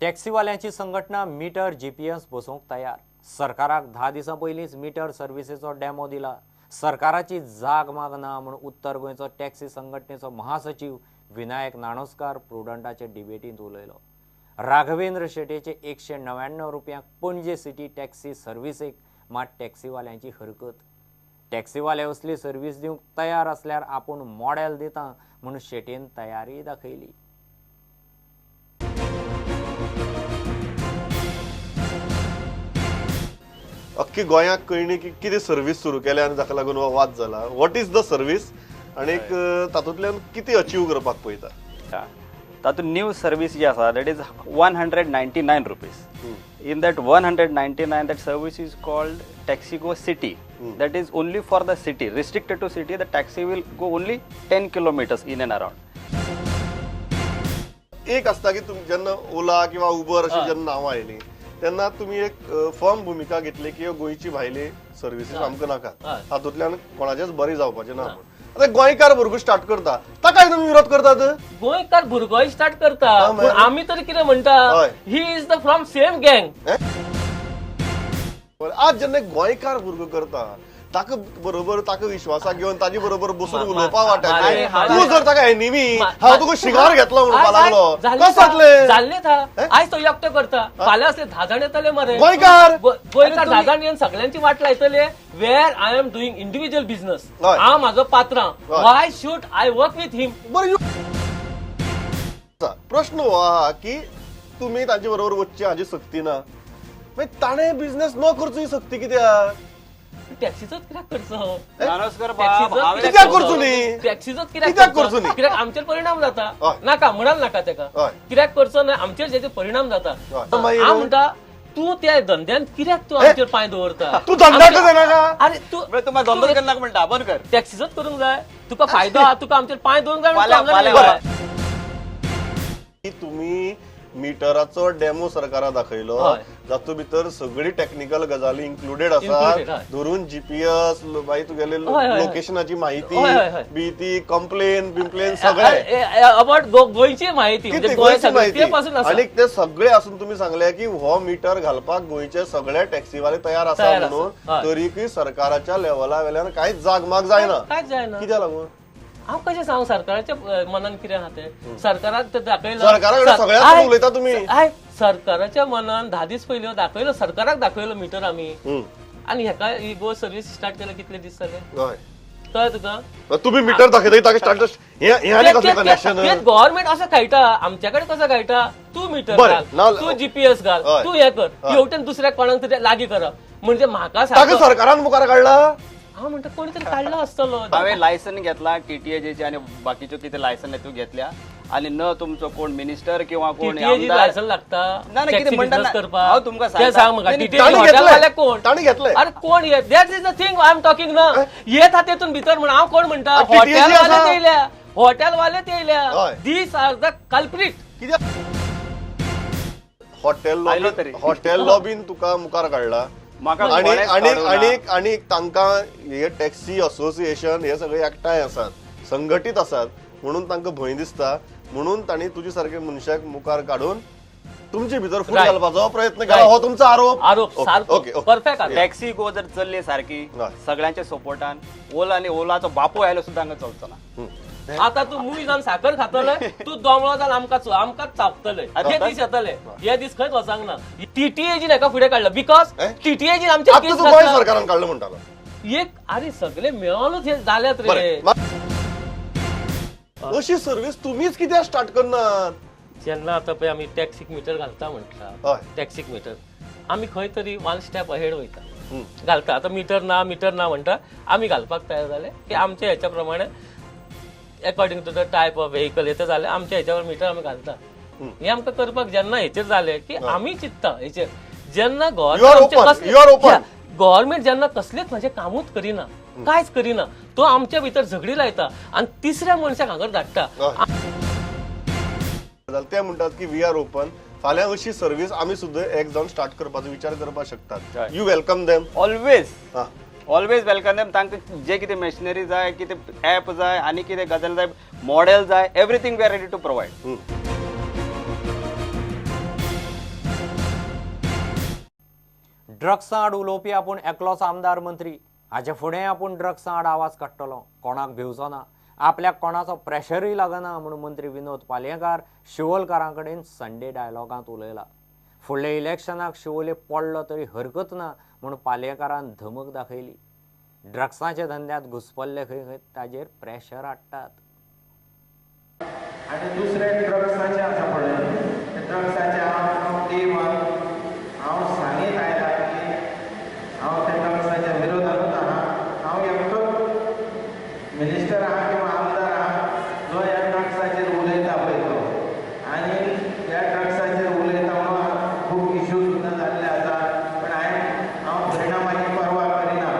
टॅक्सीवाल्यांची संघटना metre GPS बसोवंक तयार. सरकाराक 10 दिसां पयलींच मीटर सर्विसेचो डेमो दिला. सरकाराची जाग मागना म्हूण उत्तर गोंयचो टॅक्सी संघटनेचो महासचीव विनायक नाणोस्कार प्रुडंटाचे डिबेटींत उलयलो. राघवेंद्र शेट्येचे 199 रुपयांक पणजे सिटी टॅक्सी सर्विसेक मात टॅक्सीवाल्यांची हरकत. टॅक्सीवाले असली सर्वीस दिवंक तयार आसल्यार आपूण मॉडेल दिता म्हूण शेट्येन तयारी दाखयली. अख्खी गोंयाक कळणी की कितें सर्वीस सुरू केल्या आनी ताका लागून हो वाद जाला. What is the service आनी तातूंतल्यान कितें अचीव करपाक पळयता? तातूंत न्यू सर्वीस जी आसा that is 199 rupees. In that 199 that service is called TaxiGo City. That is only for the city, restricted to city. The taxi will go only 10 kilometers in and around. एक आसता की तुमी जेन्ना ओला किंवा Uber अशी जेन्ना नांवां आयलीं तेन्ना तुमी एक फर्म भुमिका घेतली की ह्यो गोंयची भायली सर्विसीस आमकां नाकात, तातूंतल्यान कोणाचेंच बरें जावपाचें ना म्हूण. आतां गोंयकार भुरगो स्टार्ट करता ताकाय तुमी विरोध करतात? गोंयकार भुरगोय स्टार्ट करता, पूण आमी तर कितें म्हणटा, he is the from same gang. आज जेन्ना गोंयकार भुरगो करता ताका बरोबर ताका विश्वासाक घेवन ताजे बरोबर बसून उलोवपा वाट्याचें, तूं जर ताका एनिमी हांव तुका शिगार घेतलो म्हणपाक लागलो कसो जातलें? जाल्लें था. आयज तो एकटो करता, फाल्यां असले 10 जाण येतले मरे. गोंयकार गोंयकार 10 जाण येवन सगळ्यांची वाट लायतले. Where I am doing individual business, हांव म्हाजो पात्रां, why should I work with him? बरें, प्रश्न हो आहा की तुमी तांचे बरोबर वचचें हाजी सक्ती ना, मागीर ताणें बिझनेस न करचो ही सक्ती कित्याक? टॅक्सीचोच कित्याक करचो? कित्याक करचो न्ही? टॅक्सीचोच कित्याक करचो न्ही? कित्याक आमचेर परिणाम जाता. नाका म्हणाल नाका तेका, कित्याक करचो न्हय, आमचेर जेचे परिणाम जाता. हांव म्हणटा तूं त्या धंद्यान कित्याक तूं आमचेर पांय दवरता? तूं धंद्याक जायना. अरे तूं तुका धंदो करनाका म्हणटा, बंद कर. टॅक्सीचोच करूंक जाय, तुका फायदो आहा, तुका आमचेर पांय दवरूंक जाय. तुमी मिटराचो डेमो सरकारा दाखयलो जातूंत भितर सगळी टॅक्निकल गजाली इन्क्लुडेड आसा, धरून जीपीएस, मागीर तुगेले लोकेशनाची माहिती बी, ती कंप्लेन बिम्प्लेन सगळे अबाउट गोंयची माहिती, गोंयची माहिती. आनी ते सगळे आसून तुमी सांगले की हो मिटर घालपाक गोंयचे सगळे टॅक्सीवाले तयार आसा म्हणून, तरीकय सरकाराच्या लेवला वेल्यान कांयच जागमाग जायना. कांयच जायना. कित्याक लागून? हांव कशें सांगू सरकाराच्या मनान कितें आहा तें? सरकाराक तें दाखयलां, सरकारा कडेन उलयता तुमी. सरकाराच्या मनान 10 दीस पयलीं दाखयलो, सरकाराक दाखयलो मिटर आमी. आनी हेका ही गो सर्वीस स्टार्ट केल्या कितले दीस जाले कळ्ळें तुका? तुमी मिटर दाखयता ताका स्टार्ट गव्हर्मेंट असो खेळटा, आमचे कडेन कसो खेळटा, तूं मिटर घाल, तूं जीपीएस घाल, तूं हें कर, हेवटेन दुसऱ्या कोणाक तरी लागीं करप. म्हणजे म्हाका सरकारान मुखार काडला. हांव म्हणटा कोणी तरी काडला आसतलो. हांवें लायसन घेतला टीटीएजीचे आनी बाकीच्यो कितें लायसन तूं घेतल्या, आनी न तुमचो कोण मिनिस्टर किंवा कोण लायसन लागता ना कितें म्हणटा हांव तुमकां सांगता. कोण घेतलें? अरे कोण? That is the thing I am talking ना. येता तेतून भितर म्हण हांव कोण म्हणटा, हॉटेलवाले येयल्या, हॉटेलवाले येयल्या, these are the culprit. कित्याक हॉटेल हॉटेल लॉबीन तुका मुखार काडला आनी आनी आनी आनी तांकां हे टॅक्सी असोसिएशन हे सगळे एकठांय आसात, संघटीत आसात, म्हणून तांकां भंय दिसता, म्हणून तांणी तुजे सारखे मनशाक मुखार काडून तुमचे भितर फूट घालपाचो प्रयत्न केला. हो तुमचो आरोप. आरोप परफेक्ट. टॅक्सी गो जर चल्ली सारकी सगळ्यांच्या सपोर्टान, ओला आनी ओलाचो बापूय आयलो सुद्दां हांगा चलचो ना. आता तूं मूय जावन साकर खातले, तूं दोमळो जावन आमकां आमकां चापतले. हे दीस येतले, हे दीस खंयच वचंक ना. टीटीएजीन हेका फुडें काडला, because टीटीएजीन आमच्या सरकारान काडलो म्हणटालो एक. अरे सगळे मेळोनूच हे जाल्यात रे. अशी सर्वीस तुमीच कित्याक स्टार्ट करनात? जेन्ना आतां पळय आमी टॅक्सीक मिटर घालता म्हटला, टॅक्सीक मिटर आमी खंय तरी वन स्टेप अहेड वयता, घालता. आतां मिटर ना मिटर ना म्हणटा, आमी घालपाक तयार जाले की आमच्या हेच्या प्रमाणे according to the type of vehicle येता जाल्यार आमच्या हेच्यावर मिटर आमी घालता. हें आमकां करपाक जेन्ना हेचेर जालें की आमी चिंत्ता हेचेर, जेन्ना गव्हर्मेंट जेन्ना कसलेच म्हजें कामूच करिना, कांयच करिना, तो आमच्या भितर झगडी लायता आनी तिसऱ्या मनशाक हांगर धाडटा. ते म्हणटात की we are open, फाल्यां अशी सर्वीस आमी सुद्दां एक जावन स्टार्ट करपाचो विचार करपाक शकतात. You welcome them always, always welcome them. तांकां जे कितें मशिनरी जाय, कितें ऍप जाय, आनी कितें गजाल जाय, मॉडेल जाय, everything we are ready to provide. ड्रग्सां आड उलोवपी आपूण एकलोच आमदार मंत्री, हाचे फुडें आपूण ड्रग्सां आड आवाज काडटलो, कोणाक भिवचो ना, आपल्याक कोणाचो प्रेशरूय लागना म्हूण मंत्री विनोद पालयेंकार शिवोलकारां कडेन संडे डायलॉगांत उलयला. फुडल्या इलेक्शनाक शिवोले पडलो तरी हरकत ना म्हूण पालयेंकारान धमक दाखयली. ड्रग्साच्या धंद्यात घुसपल्ले खंय खंय ताजेर प्रेशर हाडटात. आनी दुसरें ड्रग्साचें आसा पळय, ते ड्रग्साचें हांव डे वन हांव सांगीत आयला की हांव त्या ड्रग्साच्या विरोधानूच आहा. हांव एकटोच मिनिस्टर आहा किंवा आमदार आहा जो ह्या ड्रग्साचेर उलयता पळय तो, आनी ह्या ड्रग्साचेर उलयता म्हणून खूब इश्यू सुद्दां जाल्ले आसा. पण हांव परिणामाची पर्वा करिना.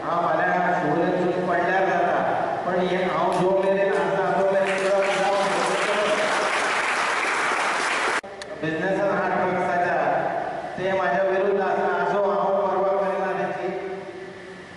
हांव फाल्यां शिवोलेंतसून पडल्यार जाता, पण हें हांव जो मेरेन आसा तो मेरेन ड्रग्स बिजनेसान आहा ड्रग्साच्या ते म्हाज्या विरुद्ध आसा, असो हांव पर्वा करिना तेची.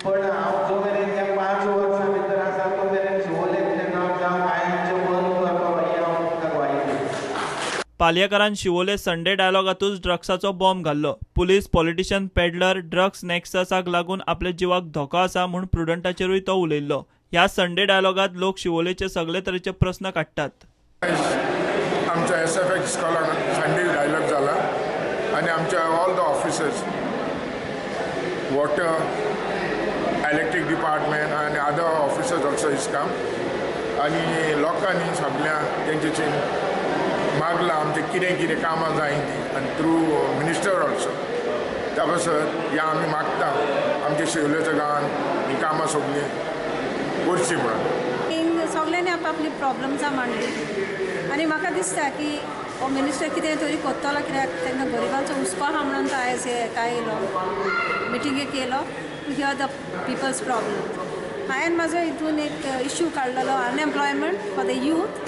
पण हांव जो मेरेन ह्या 5 वर्सां भितर आसा तो मेरेन शिवोलेंतले ड्रग्स हांव कायमचें बंद करपा ही हांव तुमकां ग्वाही दिता. पालयेंकारान शिवोले संडे डायलॉगांतूच ड्रग्साचो बॉम्ब घाल्लो. पुलीस, पॉलिटिशियन, पेडलर, ड्रग्स नॅक्ससाक लागून आपल्या जिवाक धोको आसा म्हूण प्रुडंटाचेरूय तो उलयल्लो. ह्या संडे डायलॉगांत लोक शिवोलेचे सगळे तरेचे प्रस्न काडटात. आमच्या SFX इस्कॉलान संडे डायलॉग जाला आनी आमच्या all the officers, water, electric department आनी अदर ऑफिसर्स ऑल्सो is काम. आनी लोकांनी सगळ्या तेंचेचेर मागलां आमचें कितें कितें कामां जाय ती, आनी थ्रू मिनिस्टर ऑल्सो. त्या पासत ह्या आमी मागता आमच्या शिवलेच्या गांवान ही कामां सगळीं करचीं म्हणून. सगल्यांनी आपआपली प्रॉब्लम्सां मांडली आनी म्हाका दिसता की हो मिनिस्टर कितें तरी करतलो, कित्याक तांकां गरिबांचो हुस्को आहा म्हणून तो आयज हेका येयलो, मिटिंगेक येयलो to hear the people's problem. हांवें म्हाजो हितून एक इश्यू काडलेलो, अनएम्प्लॉयमेंट फॉर the youth,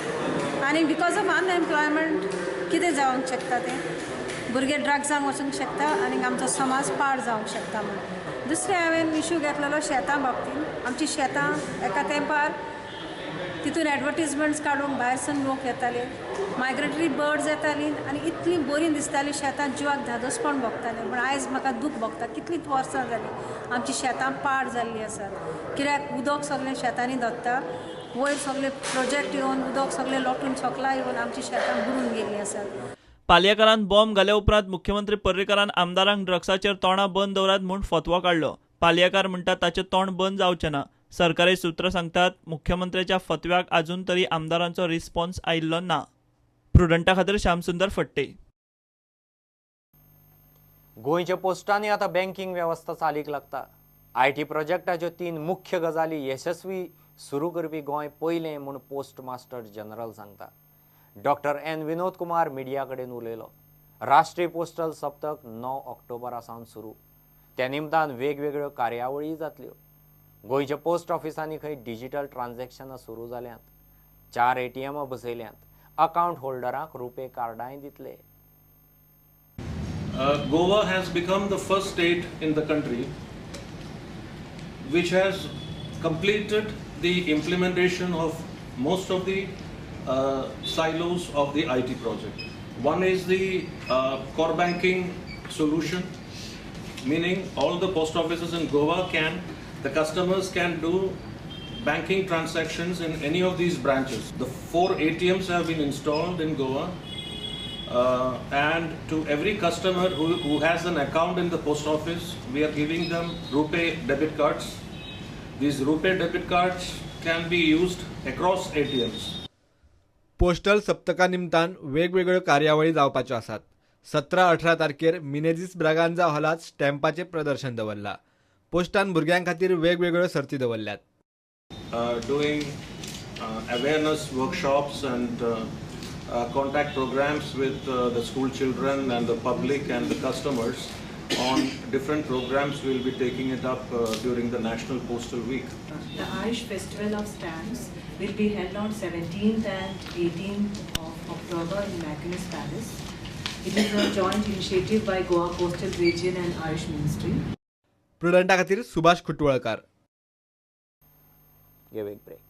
आनी because of unemployment कितें जावंक शकता, तें भुरगे ड्रग्सांक वचूंक शकता आनी आमचो समाज पाड जावंक शकता म्हणून. दुसरें हांवें इश्यू घेतलेलो शेतां बाबतीन. आमची शेतां एका तेंपार तितून एडवर्टीजमेंट्स काडूंक भायर सून लोक येताले, मायग्रेटरी बर्ड्स येतालीं आनी इतलीं बरीं दिसतालीं शेतां, जिवाक धादोसपण भोगतालें. पूण आयज म्हाका दूख भोगता, कितलींच वर्सां जालीं आमचीं शेतां पाड जाल्लीं आसात. कित्याक उदक सगळें शेतांनी धरता, वयर सगळे प्रोजेक्ट येवन उदक सगळें लोटून सकला येवन आमचीं शेतां बुडून गेल्लीं आसात. पालयेंकारान बॉम्ब घाल्या उपरांत मुख्यमंत्री पर्रीकारान आमदारांक ड्रग्साचेर तोंडां बंद दवरात म्हूण फतवो काडलो. पालयेंकार म्हणटा ताचें तोंड बंद जावचें ना. सरकारी सूत्रां सांगतात मुख्यमंत्र्याच्या फतव्याक अजून तरी आमदारांचो रिस्पॉन्स आयिल्लो ना. प्रुडंटा खातीर श्यामसुंदर फट्टे. गोंयच्या पोस्टांनी आतां बँकिंग वेवस्था चालीक लागता. IT प्रोजेक्टाच्यो 3 मुख्य गजाली यशस्वी सुरू करपी गोंय पयलें म्हूण पोस्ट मास्टर जनरल सांगता. Doctor N Vinod Kumar media कडेन उलयलो. राष्ट्रीय पोस्टल सप्तक 9 ऑक्टोबरा सावन सुरू. त्या निमतान वेगवेगळ्यो कार्यावळी जातल्यो. गोंयच्या पोस्ट ऑफिसांनी खंय डिजिटल ट्रान्झॅक्शनां सुरू जाल्यांत, 4 ATM बसयल्यांत, अकावंट होल्डरांक रुपे कार्डांय दितले. Goa has become the first state in the country which has completed the implementation of most of the silos of the IT project. One is the core banking solution, meaning all the post offices in Goa can, the customers can do banking transactions in any of these branches. The 4 ATMs have been installed in Goa, and to every customer who has an account in the post office, we are giving them RuPay debit cards. These RuPay debit cards can be used across ATMs. Postal सप्तका निमतान वेगवेगळ्यो कार्यावळी जावपाच्यो आसात. 17-18 तारखेर मिनेझीस ब्रागांजा हॉलांत स्टॅम्पाचें प्रदर्शन दवरलां. पोस्टान भुरग्यां खातीर वेगवेगळ्यो सर्ती दवरल्यात. Doing awareness workshops and contact programs with the school children and the public and the customers on different programs. We'll be taking it up during the National Postal Week. The Irish Festival of Stamps will be held on 17th and 18th of October in Macinus Palace. It is a joint initiative by Goa Postal Region and Irish Ministry. प्रुडंटा खातीर Subhash खुटवळकार. Give a break.